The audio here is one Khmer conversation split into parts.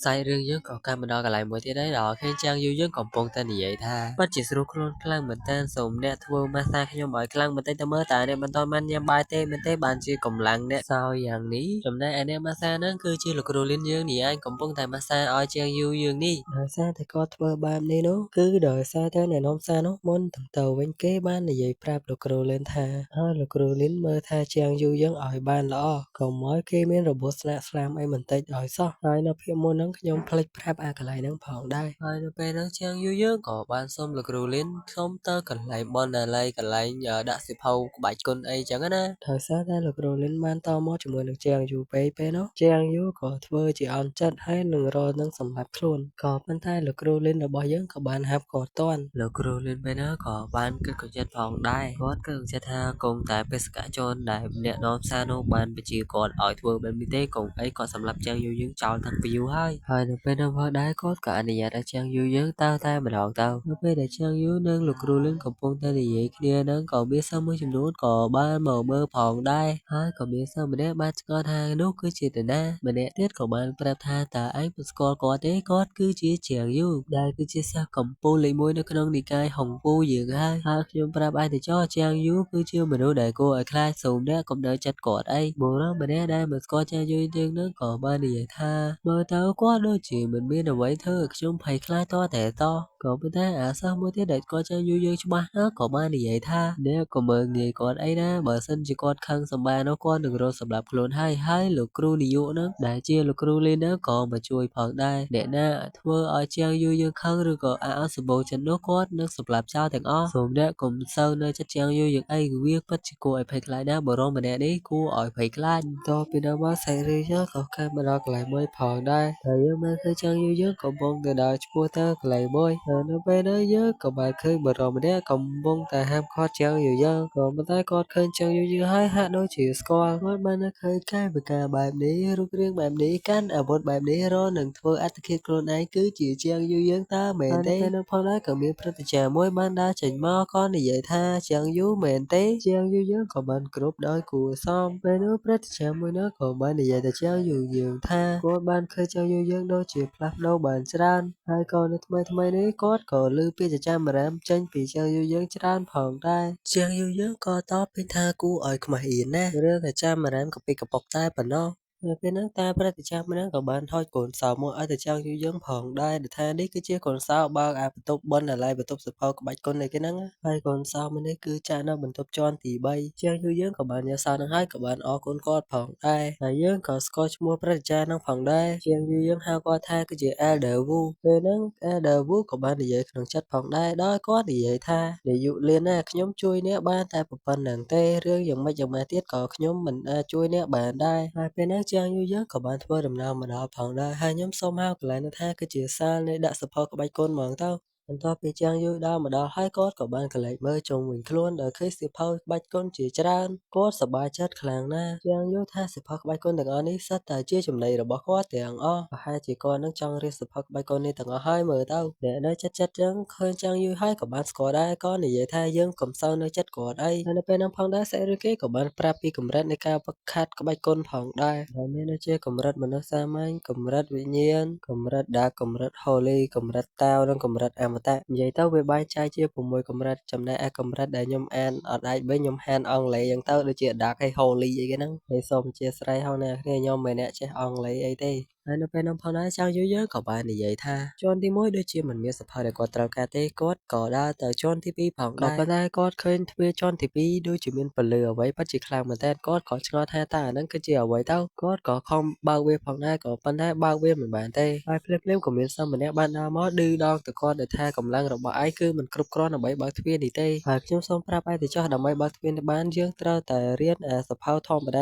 សាច់រឿងយើងក៏កាន់មកដល់កន្លែងមួយទៀតហើយដល់ឃើញជាងយូរយើងកំពុងតែនិយាយថាពិតជាស្រួលខ្លួនខ្លាំងមែនតើសូមអ្នកធ្វើម៉ាស្សាខ្ញុំឲ្យខ្លាំងបន្តិចទៅមើលតើអ្នកមិនទាន់បានញ៉ាំបាយទេមែនទេបានជាកម្លាំងអ្នកសោយយ៉ាងនេះចំណែកឯអ្នកម៉ាស្សាហ្នឹងគឺជាលោកគ្រូលីនយើងនេះឯងកំពុងតែម៉ាស្សាឲ្យជាងយូរយើងនេះដោយសារតែគាត់ធ្វើបែបនេះនោះគឺដោយសារតែអ្នកនាំសារនោះមុនទាំងទៅវិញគេបាននិយាយប្រាប់លោកគ្រូលីនថាឲ្យលោកគ្រូលីនមើលថាជាងយូរយើងឲ្យបានល្អកុំឲ្យគេមានរបួសស្លាកស្នាមអីបន្តិចឲ្យសោះហើយនៅភាគមុនហ្នឹងខ្ញុំភ្លេចប្រាប់អាកន្លែងហ្នឹងផងដែរហើយនៅពេលហ្នឹងជាងយូរយើងក៏បានសុំលោកគ្រូលីនសុំទៅកន្លែងបណ្ណាល័យកន្លែងដាក់សៀវភៅក្បាច់គុណអីចឹងណាដោយសារតែលោកគ្រូលីនបានតមកជាមួយនឹងជាងយូរពេកពេលនោះជាងយូរក៏ធ្វើជាអន់ចិត្តហើយនឹងរនឹងសម្លាប់ខ្លួនក៏ប៉ុន្តែលោកគ្រូលីនរបស់យើងក៏បានហាប់គាត់ទាន់លោកគ្រូលីនពេលនោះក៏បានគិតកញ្ចិតផងដែរគាត់គិតកញ្ចិតថាគង់តែបេសកជនដែលអ្នកនាំសារនោះបានបញ្ជាគាត់ឲ្យធ្វើបែបនេះទេកុំអីគាត់សម្លាប់ជាងយូរយើងចោលតាំងពីយូរហើយហើយនៅពេលនោះផងដែរគាត់ក៏អនុញ្ញាតឲ្យជាងយូរយើងតើតែម្ដងទៅនៅពេលដែលជាងយូរនិងលោកគ្រូលីនកំពុងតែនិយាយគ្នានឹងក៏មានសិស្សមួយចំនួនក៏បានមកមើលផងដែរហើយក៏មានសិស្សម្នាក់បានឆ្ងល់ថានោះគឺជានរណាម្នាក់ទៀតក៏បានប្រាប់ថាតើឯងមិនស្គាល់គាត់ទេគាត់គឺជាជាងយូដែលគឺជាសិស្សកំពូលលេខ1នៅក្នុងនិកាយហុងពូយើងហើយហើយខ្ញុំប្រាប់ឯងទៅចោះជាងយូគឺជាមនុស្សដែលគួរឲ្យខ្លាចសូមអ្នកកុំនៅចិត្តគាត់អីបុរសម្នាក់ដែលមិនស្គាល់ជាងយូយើងនឹងក៏បាននិយាយថាមើលទៅគាត់ដូចជាមិនមានអ្វីធ្វើឲ្យខ្ញុំភ័យខ្លាចតតែតក៏ប៉ុន្តែអាសិស្សមួយទៀតដែលគាត់ជាងយូយើងច្បាស់ណាស់ក៏បាននិយាយថាអ្នកក៏មើលងាយគាត់អីណាបើសិនជាគាត់ខឹងសម្បានោះគាត់នឹងរត់សម្លាប់ខ្លួនហើយហើយលោកគ្រូនាយកនឹងដែលជាលោកគ្រូលីនក៏មកជួយផងដែរអ្នកណាធ្វើឲ្យជាងយូរយើងខឹងឬក៏អត់សម្បូរចិត្តនោះគាត់នឹងសម្លាប់ចោលទាំងអស់សូមអ្នកកុំសូវនៅចិត្តជាងយូរយើងអីវាពិតជាគួរឲ្យភ័យខ្លាចណាស់បុរសម្នាក់នេះគួរឲ្យភ័យខ្លាចតពីនោះមកសាច់រឿងយើងក៏កើតមកដល់កន្លែងមួយផងដែរហើយយើងបានឃើញជាងយូរយើងកំពុងតែដើរឆ្ពោះទៅកន្លែងមួយហើយនៅពេលនោះយើងក៏បានឃើញបុរសម្នាក់កំពុងតែហាមឃាត់ជាងយូរយើងក៏ប៉ុន្តែគាត់ឃើញជាងយូរយើងហើយហាក់ដូចជាស្គាល់គាត់បានឃើញកាយវិការបែបនេះរូបរាងបែបនេះកាន់អាវុធបែបនេះរនឹងធ្វើអត្តឃាតខ្លួនឯងគឺជាជាងយូរយើងតើមែនទេហើយនៅផងដែរក៏មានព្រឹទ្ធាចារ្យមួយបានដើរចេញមកក៏និយាយថាជាងយូរមែនទេជាងយូរយើងក៏បានគ្រប់ដោយគួរសមពេលនោះព្រឹទ្ធាចារ្យមួយនោះក៏បាននិយាយទៅជាងយូរយើងថាគាត់បានឃើញជាងយូរយើងដូចជាផ្លាស់ប្ដូរបានច្រើនហើយក៏នៅថ្មីថ្មីនេះគាត់ក៏ឮពាក្យចចាមអារាមចេញពីជាងយូរយើងច្រើនផងដែរជាងយូរយើងក៏តបវិញថាគួរឲ្យខ្មាស់អៀនណាស់រឿងចចាមអារាមកពីកប៉ុកតែប៉ុណ្ណោះនៅពេលហ្នឹងតាព្រឹទ្ធាចារ្យម្នាក់ក៏បានហុចកូនសោមួយឲ្យទៅចង់យូរយើងផងដែរដែលថានេះគឺជាកូនសោបើកអាបន្ទប់បណ្ណាល័យបន្ទប់សៀវភៅក្បាច់គុណអីគេហ្នឹងហើយកូនសោមួយនេះគឺចាក់នៅបន្ទប់ជាន់ទី3ជាងយូរយើងក៏បានយកសោហ្នឹងហើយក៏បានអរគុណគាត់ផងដែរហើយយើងក៏ស្គាល់ឈ្មោះព្រឹទ្ធាចារ្យហ្នឹងផងដែរជាងយូរយើងហៅគាត់ថាគឺជា Elder Wu ពេលហ្នឹង Elder Wu ក៏បាននិយាយក្នុងចិត្តផងដែរដោយគាត់និយាយថានាយកលៀនណាខ្ញុំជួយអ្នកបានតែប៉ុណ្្នឹងទេរឿងយ៉ាងម៉េចយ៉ាងម៉ាទៀតក៏ខ្ញុំមិនអាចជួយអ្នកបានដែរហើយពេលហ្នឹងជាងយូរយើងក៏បានធ្វើដំណើរមកដល់ផងដែរហើយខ្ញុំសូមហៅកន្លែងនោះថាគឺជាសាលនៃដាក់សៀវភៅក្បាច់គុណហ្មងទៅបន្ទាប់ពីជាងយូរដើរមកដល់ហើយគាត់ក៏បានកលេចមើលជុំវិញខ្លួនដោយឃើញសៀវភៅក្បាច់គុណជាច្រើនគាត់សប្បាយចិត្តខ្លាំងណាស់ជាងយូរថាសៀវភៅក្បាច់គុណទាំងអស់នេះសុទ្ធតែជាចំណីរបស់គាត់ទាំងអស់ប្រហែលជាគាត់នឹងចង់រៀនសៀវភៅក្បាច់គុណនេះទាំងអស់ហើយមើលទៅអ្នកនៅចិត្តចិត្តចឹងឃើញជាងយូរហើយក៏បានស្គាល់ដែរក៏និយាយថាយើងកុំសូវនៅចិត្តគាត់អីហើយនៅពេលហ្នឹងផងដែរសាច់រឿងគេក៏បានប្រាប់ពីកម្រិតនៃការវឹកហាត់ក្បាច់គុណផងដែរដែលមានដូចជាកម្រិតមនុស្សសាមញ្ញកម្រិតវិញ្ញាណកម្រិត Dark កម្រិត Holy កម្រិតតាវនិងកម្រិតអមតៈនិយាយទៅវាបែងចែកជា6កម្រិតចំណែកឯកម្រិតដែលខ្ញុំអានអត់អាចវិញខ្ញុំហានអង់គ្លេសចឹងទៅដូចជា Dark ហើយ Holy អីគេហ្នឹងហើយសូមអធ្យាស្រ័យហងអ្នកគ្នាខ្ញុំមិនអ្នកចេះអង់គ្លេសអីទេហើយនៅពេលនោះផងដែរចៅយូយើងក៏បាននិយាយថាជាន់ទី1ដូចជាមិនមានសភៅដែលគាត់ត្រូវការទេគាត់ក៏ដើរទៅជាន់ទី2ផងដែរក៏ប៉ុន្តែគាត់ឃើញទ្វារជាន់ទី2ដូចជាមានពន្លឺអ្វីពិតជាខ្លាំងមែនទែនគាត់ក៏ឆ្ងល់ថាតើអាហ្នឹងគឺជាអ្វីទៅគាត់ក៏ខំបើកវាផងដែរក៏ប៉ុន្តែបើកវាមិនបានទេហើយភ្លាមៗក៏មានសិស្សម្នាក់បានដើរមកឌឺដងទៅគាត់ដែលថាកម្លាំងរបស់ឯងគឺមិនគ្រប់គ្រាន់ដើម្បីបើកទ្វារនេះទេហើយខ្ញុំសូមប្រាប់ឯងទៅចោះដើម្បីបើកទ្វារនេះបានយើងត្រូវតែរៀនអាសភៅធម្មតា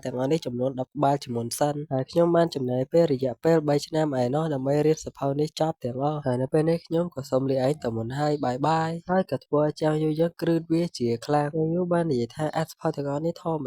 ទាំងអស់នេះចំនួន10ក្បាលជាមុនសិនហើយខ្ញុំបានចំណាយពេលរយៈពេល3ឆ្នាំឯណោះដើម្បីរៀនសៀវភៅនេះចប់ទាំងអស់ហើយនៅពេលនេះខ្ញុំក៏សូមលាឯងទៅមុនហើយបាយបាយហើយក៏ធ្វើឲ្យចាស់យូរយើងគ្រឺតវាជាខ្លាំងយូរបាននិយាយថាអាសភៅទាំងអស់នេះធម្ម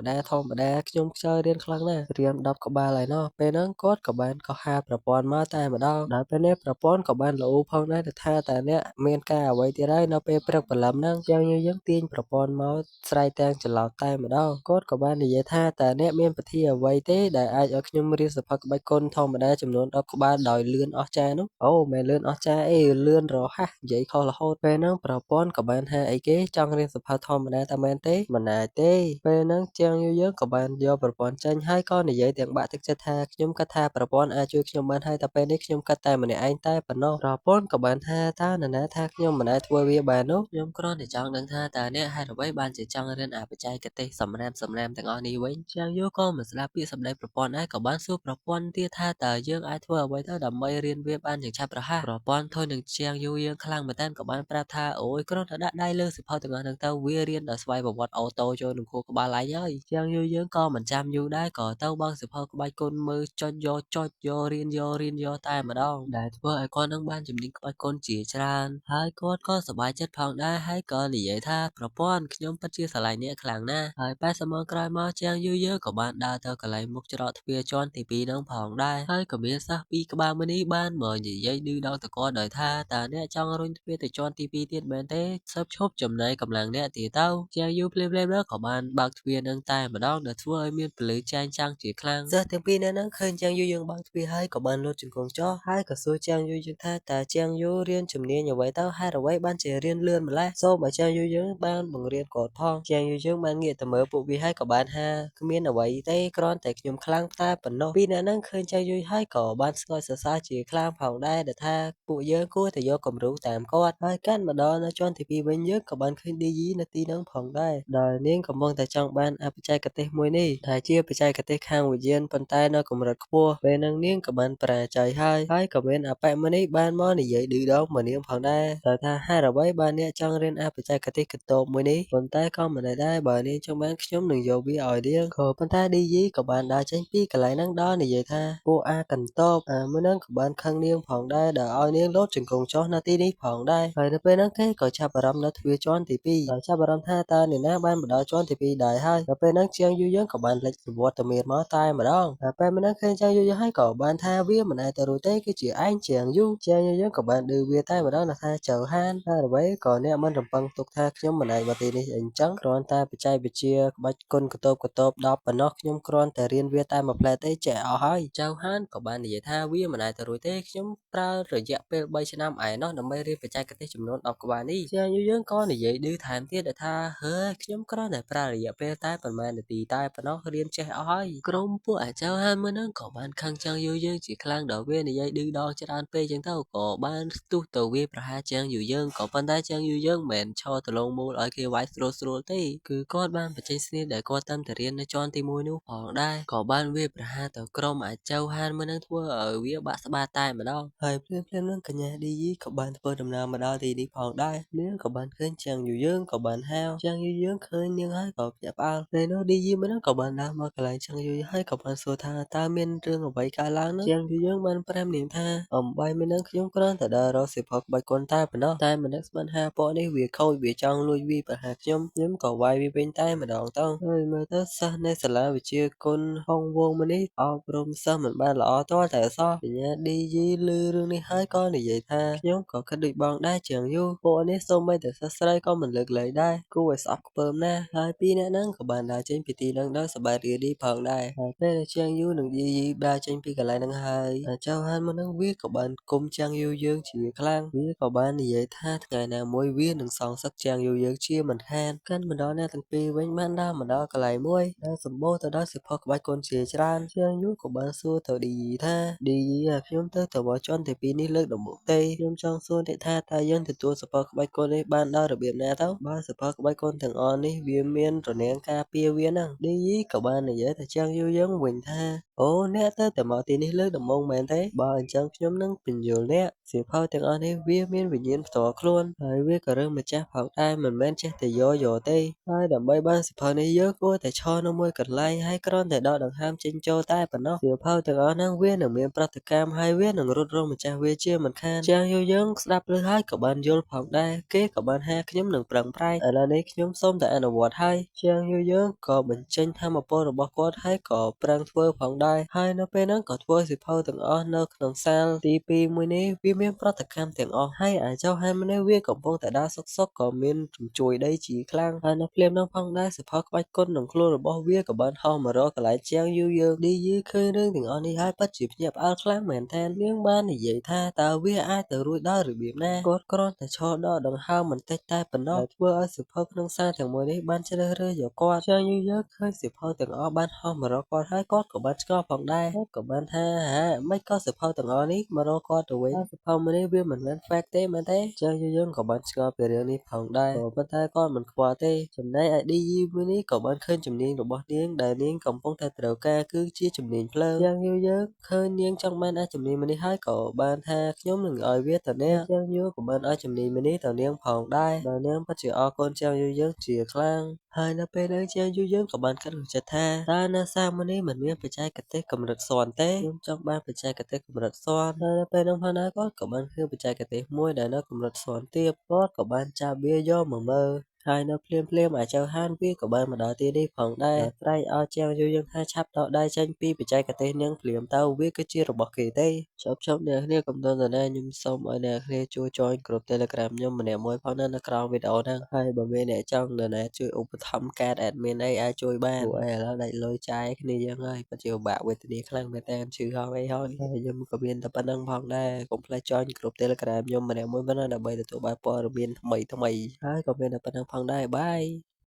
តាខ្ញុំខ្ជិលរៀនខ្លាំងណាស់រៀន10ក្បាលឯណោះពេលហ្នឹងគាត់ក៏បានកោះហៅប្រព័ន្ធមកតែម្ដងដល់ពេលនេះប្រព័ន្ធក៏បានល្អូផងដែរថាតើអ្នកមានការអ្វីទៀតហើយនៅពេលព្រឹកព្រលឹមហ្នឹងជាងយូរយើងទាញប្រព័ន្ធមកស្រែកទាំងច្រឡោតតែម្ដងគាត់ក៏បាននិយាយថាតើអ្នកមានពិធីអ្វីទេដែលអាចឲ្យខ្ញុំរៀនសៀវភៅក្បាច់គុណធ ម្មតាចំនួន10ក្បាលដោយលឿនអស្ចារ្យនោះអូមិនលឿនអស្ចារ្យអីលឿនរហ័សនិយាយខុសរហូតពេលហ្នឹងប្រព័ន្ធក៏បានថាអីគេចង់រៀនសៀវភៅធម្មតាតែមែនទេមិនអាចទេពេលហ្នឹងជាងយូរយើងក៏បានយកប្រព័ន្ធចេញហើយក៏និយាយទាំងបាក់ទឹកចិត្តថាខ្ញុំគិតថាប្រព័ន្ធអាចជួយខ្ញុំបានហើយតែពេលនេះខ្ញុំគិតតែម្នាក់ឯងតែប៉ុណ្ណោះប្រព័ន្ធក៏បានថាតើនរណាថាខ្ញុំមិនអាចធ្វើវាបាននោះខ្ញុំគ្រាន់តែចង់ដឹងថាតើអ្នកហេតុអ្វីបានជាចង់រៀនអាបច្ចេកទេសសម្រាមសម្រាមទាំងអស់នេះវិញជាងយូរក៏មិនស្ដាប់ពាក្យសម្ដីប្រព័ន្ធដែរក៏បានសួរប្រព័ន្ធទៀតថាតើយើងអាចធ្វើអ្វីទៅដើម្បីរៀនវាបានយ៉ាងឆាប់រហ័សប្រព័ន្ធធន់នឹងជាងយូរយើងខ្លាំងមែនតើក៏បានប្រាប់ថាអូយគ្រាន់តែដាក់ដៃលើសៀវភៅទាំងអស់ហ្នឹងទៅវារៀនដោយស្វ័យប្រវត្តិ auto ចូលក្នុងខួរក្បាលឯងហើយជាងយូរយើងក៏មិនចាំយូរដែរក៏ទៅបើកសៀវភៅក្បាច់គុណមើលចុចយកចុចយករៀនយករៀនយកតែម្ដងដែលធ្វើឲ្យគាត់នឹងបានជំនាញក្បាច់គុណជាច្រើនហើយគាត់ក៏សប្បាយចិត្តផងដែរហើយក៏និយាយថាប្រព័ន្ធខ្ញុំពិតជាស្រឡាញ់អ្នកខ្លាំងណាស់ហើយ80ម៉ោងក្រោយមកជាងយូរយើងក៏បានដើរទៅកន្លែងមុខច្រកទ្វារជាន់ទី2ហ្នឹងផងដែរហើយក៏មានសិស្សពីរក្បាលមួយនេះបានមកនិយាយឌឺដងទៅគាត់ដោយថាតើអ្នកចង់រុញទ្វារទៅជាន់ទី2ទៀតមែនទេសឹបឈប់ចំណែកកម្លាំងអ្នកទៀតទៅជាងយូរភ្លាមៗនោះក៏បានបើកទ្វារនឹងតែម្ដងដែលធ្វើឲ្យមានពន្លឺចែងចាំងជាខ្លាំងសិស្សទាំងពីរនាក់ហ្នឹងឃើញជាងយូរយើងបើកទ្វារហើយក៏បានលោតជង្គង់ចុះហើយក៏សួរជាងយូរយើងថាតើជាងយូររៀនជំនាញអ្វីទៅហេតុអ្វីបានជារៀនលឿនម្ល៉េះសូមឲ្យជាងយូរយើងបានបង្រៀនគាត់ផងជាងយូរយើងបានងាកទៅមើលពួកវាហើយក៏បានថាគ្មានអ្វីទេគ្រាន់តែខ្ញុំខ្លាំងតែប៉ុណ្ណោះពីរនាក់ហ្នឹងឃើញជាងយូរហើយក៏បានស្ងើចសរសើរជាខ្លាំងផងដែរដែលថាពួកយើងគួរតែយកគំរូតាមគាត់ហើយកាន់មកដល់នៅជាន់ទី2វិញយើងក៏បានឃើញ DG នៅទីហ្នឹងផងដែរដោយនាងកំពុងតែចង់បានអបច្ចេកទេសមួយនេះដែលជាបច្ចេកទេសខាងវិញ្ញាណប៉ុន្តែនៅកម្រិតខ្ពស់ពេលហ្នឹងនាងក៏បានប្រាជ័យហើយហើយក៏មានអបិមួយនេះបានមកនិយាយឌឺដងមកនាងផងដែរដោយថាហេតុអ្វីបានអ្នកចង់រៀនអបច្ចេកទេសកតោបមួយនេះប៉ុន្តែក៏មិនដែរបើនាងចង់បានខ្ញុំនឹងយកវាឲ្យនាងក៏ប៉ុន្តែ DG ក៏បានដើរចេញពីកន្លែងហ្នឹងដល់និយាយថាពួកអាកន្តបអាមួយហ្នឹងក៏បានខឹងនាងផងដែរដែលឲ្យនាងលោតជង្គង់ចុះនៅទីនេះផងដែរហើយនៅពេលហ្នឹងគេក៏ចាប់អារម្មណ៍នៅទ្វារជាន់ទី2ដោយចាប់អារម្មណ៍ថាតើអ្នកណាបានមកដល់ជាន់ទី2ដែរហើយដល់ពេលហ្នឹងជាងយូរយើងក៏បានលេចវត្តមានមកតែម្ដងដល់ពេលហ្នឹងឃើញជាងយូរយើងហើយក៏បានថាវាមិនអាចទៅរួចទេគឺជាឯងជាងយូរជាងយូរយើងក៏បានឌឺវាតែម្ដងថាចៅហានតែអ្វីក៏អ្នកមិនរំពឹងទុកថាខ្ញុំមិនអាចមកទីនេះអញ្ចឹងគ្រាន់តែបច្ចេកវិទ្យាក្បាច់គុណកតប10ប៉ុណ្ណោះខ្ញុំគ្រាន់តែរៀនវាតែមួយផ្លែទេចេះអស់ហើយចៅហានក៏បាននិយាយថាវាមិនអាចទៅរួចទេខ្ញុំប្រើរយៈពេល3ឆ្នាំឯណោះដើម្បីរៀនបច្ចេកទេសចំនួន10ក្បាលនេះជាងយូរយើងក៏និយាយឌឺថែមទៀតថាហើយខ្ញុំគ្រាន់តែប្រើរយៈពេលតែប៉ុន្មាននាទីតែប៉ុណ្ណោះរៀនចេះអស់ហើយក្រុមពួកអាចៅហានមួយហ្នឹងក៏បានខឹងជាងយូរយើងជាខ្លាំងដល់វានិយាយឌឺដងច្រើនពេកចឹងទៅក៏បានស្ទុះទៅវាប្រហារជាងយូរយើងក៏ប៉ុន្តែជាងយូរយើងមិនឈរដលងមូលឲ្យគេវាយស្រួលស្រួលទេគឺគាត់បានបញ្ចេញស្នៀតដែលគាត់តាមតែរៀននៅជាន់ទី1នោះផងដែរក៏បានវាប្រហារទៅក្រុមអាចៅហានមួយហ្នឹងធ្វើឲ្យវាបាក់ស្បាតតែម្ដងហើយភ្លាមៗហ្នឹងកញ្ញាឌីយីក៏បានធ្វើដំណើរមកដល់ទីនេះផងដែរនាងក៏បានឃើញជាងយូរយើងក៏បានហៅជាងយូរយើងឃើញនាងហើយក៏ភ្ញាក់ផ្អើលពេលនោះឌីយីមួយហ្នឹងក៏បានដើរមកកន្លែងជាងយូរហើយក៏បានសួរថាតើមានរឿងអ្វីកើតឡើងនោះជាងយូរយើងបានប្រាប់នាងថាអំបីមួយហ្នឹងខ្ញុំគ្រាន់តែដើររកសៀវភៅក្បាច់គុណតែប៉ុណ្ណោះតែមិននឹកស្មានថាពួកនេះវាខូចវាចង់លួចវាប្រហារខ្ញុំខ្ញុំក៏វាយវាវិញតែម្ដងទៅហើយមើលទៅសិស្សនៅសាលាវិទ្យាគុណហុងវងមួយនេះអប់រំសិស្សមិនបានល្អទាល់តែសោះកញ្ញាឌីយីឮរឿងនេះហើយក៏និយាយថាខ្ញុំក៏គិតដូចបងដែរជាងយូរពួកនេះសូម្បីតែសិស្សស្រីក៏មិនលើកលែងដែរគួរឲ្យស្អប់ខ្ពើមណាស់ហើយពីរនាក់ហ្នឹងក៏បានដើរចេញពីទីហ្នឹងដោយសប្បាយរីករាយផងដែរហើយពេលដែលជាងយូនិងឌីយីដើរចេញពីកន្លែងហ្នឹងហើយចៅហានមកហ្នឹងវាក៏បានគុំជាងយូយើងជាខ្លាំងវាក៏បាននិយាយថាថ្ងៃណាមួយវានឹងសងសឹកជាងយូយើងជាមិនខានកាន់មកដល់អ្នកទាំងពីរវិញបានដើរមកដល់កន្លែងមួយដែលសម្បូរទៅដោយសៀវភៅក្បាច់គុណជាច្រើនជាងយូក៏បានសួរទៅឌីយីថាឌីយីខ្ញុំទៅមកជាន់ទី2នេះលើកដំបូងទេខ្ញុំចង់សួរអ្នកថាតើយើងទទួលសៀវភៅក្បាច់គុណនេះបានដោយរបៀបណាទៅបើសៀវភៅក្បាច់គុណទាំងអស់នេះវាមានរនាំងការពារវាហ្នឹងឌីយីក៏បាននិយាយទៅជាងយូយើងវិញថាអូអ្នកទៅតែមកទីនេះលើកដំបូងមែនទេបើអញ្ចឹងខ្ញុំនឹងពន្យល់អ្នកសៀវភៅទាំងអស់នេះវាមានវិញ្ញាណផ្ទាល់ខ្លួនហើយវាក៏រើសម្ចាស់ផងដែរមិនមែនចេះតែយកយកទេហើយដើម្បីបានសៀវភៅនេះយើងគួរតែឈរនៅមួយកន្លែងហើយគ្រាន់តែដកដង្ហើមចេញចូលតែប៉ុណ្ណោះសៀវភៅទាំងអស់ហ្នឹងវានឹងមានប្រតិកម្មហើយវានឹងរត់រកម្ចាស់វាជាមិនខានជាងយូរយើងស្ដាប់ឮហើយក៏បានយល់ផងដែរគេក៏បានហាខ្ញុំនឹងប្រឹងប្រែងឥឡូវនេះខ្ញុំសូមតែអនុវត្តហើយជាងយូរយើងក៏បញ្ចេញធម៌ពលរបស់គាត់ហើយក៏ប្រឹងធ្វើផង ដែរហើយនៅពេលហ្នឹងក៏ធ្វើសៀវភៅទាំងអស់នៅក្នុងសាលទី2មួយនេះវាមានប្រតិកម្មទាំងអស់ហើយអាចៅហានមួយនេះវាកំពុងតែដើរសុកសុកក៏មានរញ្ជួយដីជាខ្លាំងហើយនៅភ្លាមហ្នឹងផងដែរសៀវភៅក្បាច់គុណនឹងខ្លួនរបស់វាក៏បានហោះមករកកន្លែងជាងយូរយើងឌីយឺឃើញរឿងទាំងអស់នេះហើយពិតជាភ្ញាក់ផ្អើលខ្លាំងមែនទែននាងបាននិយាយថាតើវាអាចទៅរួចដោយរបៀបណាគាត់គ្រាន់តែឈរដកដង្ហើមបន្តិចតែប៉ុណ្ណោះដែលធ្វើឲ្យសៀវភៅក្នុងសារទាំងមួយនេះបានជ្រើសរើសយកគាត់ជាងយូរយើងឃើញសៀវភៅទាំងអស់បានហោះមករកគាត់ហើយគាត់ក៏បានឆ្ងល់ផងដែរគាត់ក៏បានថាហាមិនក៏សៀវភៅទាំងអស់នេះមករកគាត់ទៅវិញសៀវភៅមួយនេះវាមិនមែន fake ទេមែនទេជាងយូរយើងក៏បានឆ្ងល់ពីរឿងនេះផងដែរក៏ប៉ុន្តែគាត់មិនខ្វល់ទេចំណែកឯ DG មួយនេះក៏បានឃើញជំនាញរបស់នាងដែលនាងកំពុងតែត្រូវការគឺជាជំនាញភ្លើងជាងយូរយើងឃើញនាងចង់បានអាជំនាញមួយនេះហើយក៏បានថាខ្ញុំនឹងឲ្យវាទៅនាងជាងយូរក៏បានឲ្យជំនាញមួយនេះទៅនាងផងដែរដល់នាងពិតជាអរគុណជាងយូរយើងជាខ្លាំងហើយនៅពេលនេះជាងយូរយើងក៏បានគិតក្នុងចិត្តថាតើនៅសាមួយនេះមិនមានបច្ចេកទេសកម្រិតស្វ័នទេខ្ញុំចង់បានបច្ចេកទេសកម្រិតស្វ័នហើយនៅពេលនោះផងដែរគាត់ក៏បានឃើញបច្ចេកទេសមួយដែលនៅកម្រិតស្វ័នទាបគាត់ក៏បានចាប់វាយកមកមើលហើយនៅភ្លាមភ្លាមអាចៅហានវាក៏បានមកដល់ទីនេះផងដែរស្រែកឲ្យជាងយូរយើងថាឆាប់ដកដៃចេញពីបច្ចេកទេសនាងភ្លាមទៅវាគឺជារបស់គេទេជប់ជប់អ្នកគ្នាកុំតណាខ្ញុំសូមឲ្យអ្នកគ្នាជួយ join ក្រុម Telegram ខ្ញុំម្នាក់មួយផងណានៅក្រោមវីដេអូហ្នឹងហើយបើមានអ្នកចង់នរណាជួយឧបត្ថម្ភកាត admin អីអាចជួយបានព្រោះអីឥឡូវដាច់លុយចាយគ្នាយើងហើយពិតជាពិបាកវេទនាខ្លាំងមែនតើឈឺហោអីហើយហើយខ្ញុំក៏មានតែប៉ុណ្្នឹងផងដែរកុំភ្លេច join ក្រុម Telegram ខ្ញុំម្នាក់មួយផងណាដើម្បីទទួលបានព័ត៌មានថ្មីថ្មីហើយក៏មានតែប៉ុណ្្នឹងផងដែរបាយ។